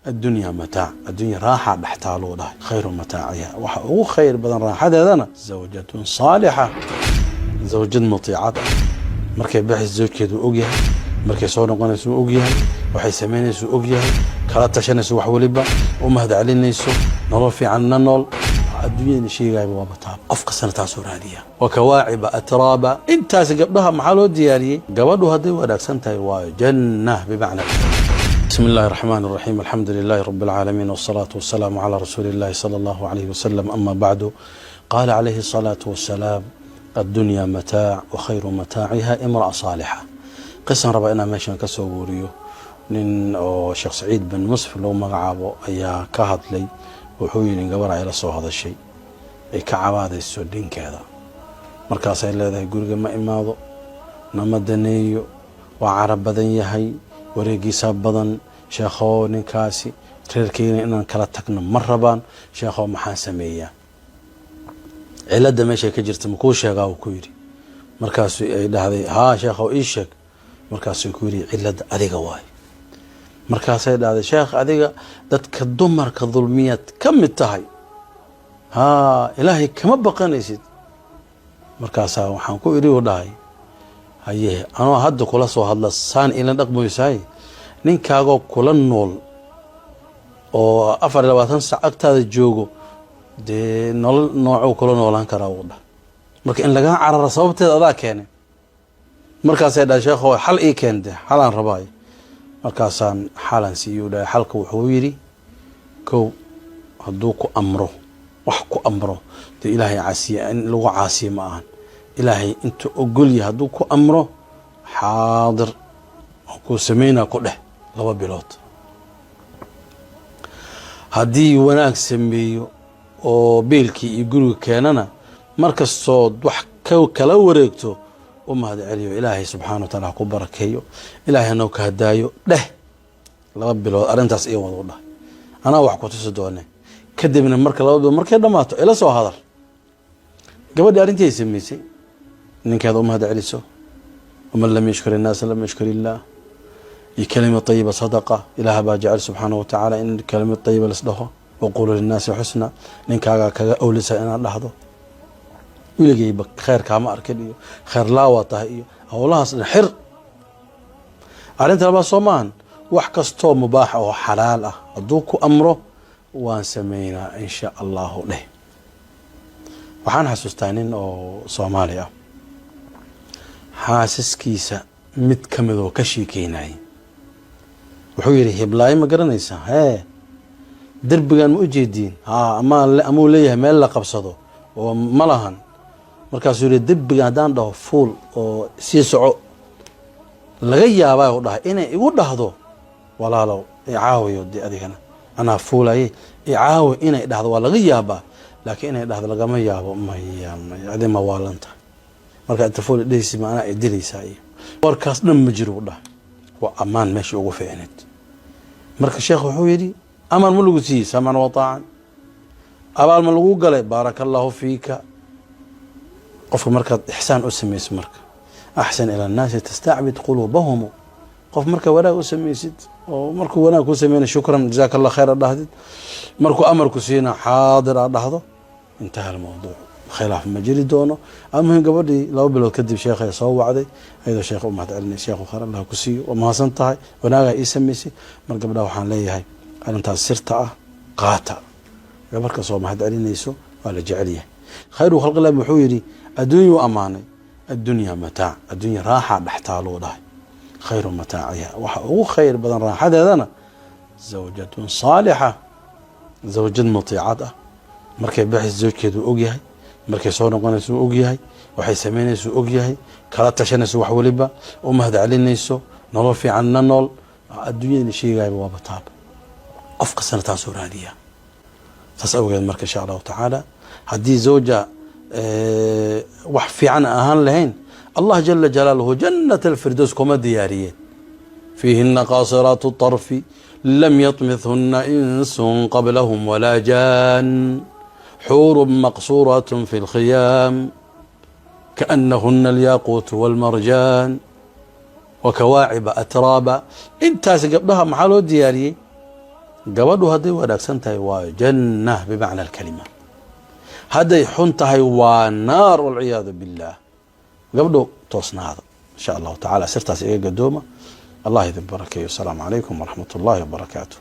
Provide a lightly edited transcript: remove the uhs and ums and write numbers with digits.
Addunya mataac, addunya raaxa dhextaaluu dhahay. Khayru mataaciha, waxa ugu khayr badan raaxadeedana, zawjatun saalixa, zawjad mutiicad ah. Markay baxaysa zawjkeedu ogyahay, markay soo noqonayso uu ogyahay, waxay samaynayso ogyahay, kala tashanayso wax waliba, u mahadcelinayso, nolol fiicanna nool. Adduunyadana sheegayaba waaba taab, qof kastana taasoo raadiya. Wa kawaaciba atraaba. Intaas gabdhaha maxaa loo diyaariyey? Gabadhu hadday wanaagsan tahay waa janna bimacna. بسم الله الرحمن الرحيم، الحمد لله رب العالمين، والصلاة والسلام على رسول الله صلى الله عليه وسلم، أما بعد، قال عليه الصلاة والسلام: الدنيا متاع وخير متاعها امرأة صالحة. Qisan raba inaan meeshan ka soo guuriyo. Nin oo Sheekh Saciid bin Musfir lagu magacaabo ayaa ka hadlay. Wuxuu yidhi, gabar ay la soo hadashay ay ka cabaadayso dhinkeeda. Markaasay leedahay, guriga ma imaado, nama daneeyo, waa carab badan yahay, wareegiisaa badan. Sheekhow, ninkaasi reerkeyna inaan kala tagno ma rabaan. Sheekhow, maxaan sameeyaa? Cilada meeshay ka jirta makuu sheegaa? Uu ku yidhi. Markaasu ay dhahday, haa sheekhow, ii sheeg. Markaasuu ku yidhi, cilada adiga waay. Markaasay dhahday, sheekh, adiga dadka dumarka dulmiyaad ka mid tahay, haa, Ilaahay kama baqanaysid. Markaasaa waxaan ku idhi, u dhahay, haye, anoo hadda kula soo hadla saan ilan dhaqmoysaay, ninkaagoo kula nool oo 24 sac agtaada joogo, dee nolol noocuu kula noolaan karaa? Uu dhah. Marka in lagaa cararo sababteeda adaa keenay. Markaasay dhahay, sheekho, xal ii keente, xalaan rabaayo. Markaasaan xalan siiyu dhahay. Xalka wuxuu yidhi, kow, hadduu ku amro wax ku amro, dee Ilaahay caasiya in lagu caasiya ma ahan. Ilaahay intuu ogolyahay hadduu ku amro, xaadir oo kuu sameynaa ku dheh 2 bilood. Haddii wanaag sameeyo oo biilkii iyo guriga keenana, mar kastood wax kala wareegto u mahad celiyo, Ilaahay subxana wa taala ha ku barakeeyo, Ilaahay hanoo ka hadaayo dheh. 2 bilood arrintaas iyo wada u dhahay, anaa wax ku tusi doone. Kadibna marka 2 bilood markay dhammaato ila soo hadal. Gabadhii arrintii ay samaysay, ninkeeda u mahad celiso, waman lam yashkur innaasa lam yashkur illaah, iyo kelima tayiba sadaqa. Ilaah baa jecel subxaana wa tacaala in kelima tayiba lasdhaho. Waqulu linnaasi xusna. Ninkaagaa kaga awlisa inaad dhahdo weligeyba kheer kaama arkin iyo kheer laawaa tahay iyo howlahaas dhan xir. Arrinta labaad soo maahan, wax kastoo mubaaxa oo xalaal ah hadduu ku amro, waan sameynaa insha Allahu dheh. Waxaan xasuustaa nin oo Soomaali ah, xaasaskiisa mid ka mid oo ka sheekeynayay. Wuxuu yidhi, hiblaayo ma garanaysaa? Hee, derbigan ma ujeediin? Haa, ama amuu leeyahay meel la qabsado oo ma lahan. Markaasuu yihi, derbigan haddaan dhaho fuul oo sii soco, laga yaabaa u dhahay inay igu dhahdo, walaalow icaawiyo, dee adigana anaa fuulaye icaawi inay dhahdo waa laga yaabaa, laakiin inay dhahdo lagama yaabo. Maya maya, adi ma waalan tahay? Marka inta fuul dhehaysi ma anaa idilaysaa? Iyo warkaas dhan ma jiro, u dhahay. Waa ammaan meeshii ugu fiicneed. Marka sheekh wuxuu yidhi, amaan ma lagu siiyey? Samcan wa taacan. Abaal ma lagu galay? Baaraka Allahu fiika. Qofka markaad ixsaan u samaysid, marka axsan ila annaasi tastacbid quluubahum. Qof marka wanaag u samaysid oo markuu wanaag ku sameynay, shukran, jazaaka Allah khayr a dhahdid, markuu amarku siina, xaadir a dhahdo, intaha almawduuc, khilaaf ma jiri doono. Almuhim, gabadhii 2 bilood kadib sheekhay soo wacday, ayadoo sheekha u mahad celinay. Sheekhu, khayr Allah ku siiyo, waa mahadsan tahay, wanaagaa ii samaysay. Mar gabdhaha waxaan leeyahay, arrintaas sirta ah qaata. Gabar kasoo mahad celinayso waa la jecel yahay. Khayru khalqillahi wuxuu yidhi, adduunyuu ammaanay, addunya mataac, addunya raaxa dhextaaluu dhahay. Khayru mataaciha, waxa ugu khayr badan raaxadeedana, zawjatun saalixa, zawjad mutiicad ah. Markay baxaysa zawjkeedu ogyahay, markay soo noqonayso uu ogyahay, waxay samaynayso ogyahay, kala tashanayso wax waliba, u mahad celinayso, nolol fiicanna nool. Adduunyadana sheegayaba waaba taab, qof kastana taasoo raadiya. Saas awgeed marka, insha Allahu tacaala, haddii zawja wax fiican ahaan lahayn, Allah jala jalaaluhu jannat alfirdows kuma diyaariyeen. Fiihina qaasiraatu طarfi lam yطmithhuna insun qablahum walaa jaan, xuuru maqsuuraat fi اlkhiyaam, kaأnahuna alyaquut wاlmarjaan, wakawaaciba atraaba. Intaas gabdhaha maxaa loo diyaariyey? Gabadhu hadday wanaagsan tahay waa janna bimacna alkalima, hadday xun tahay waa naar, walciyaadu billaah. Gabdho, toosnaada insha Allahu tacala. Sirtaas iga gadooma. Allah idin barakeeyo. Asalaamu calaykum waraxmat ullahi wabarakaatu.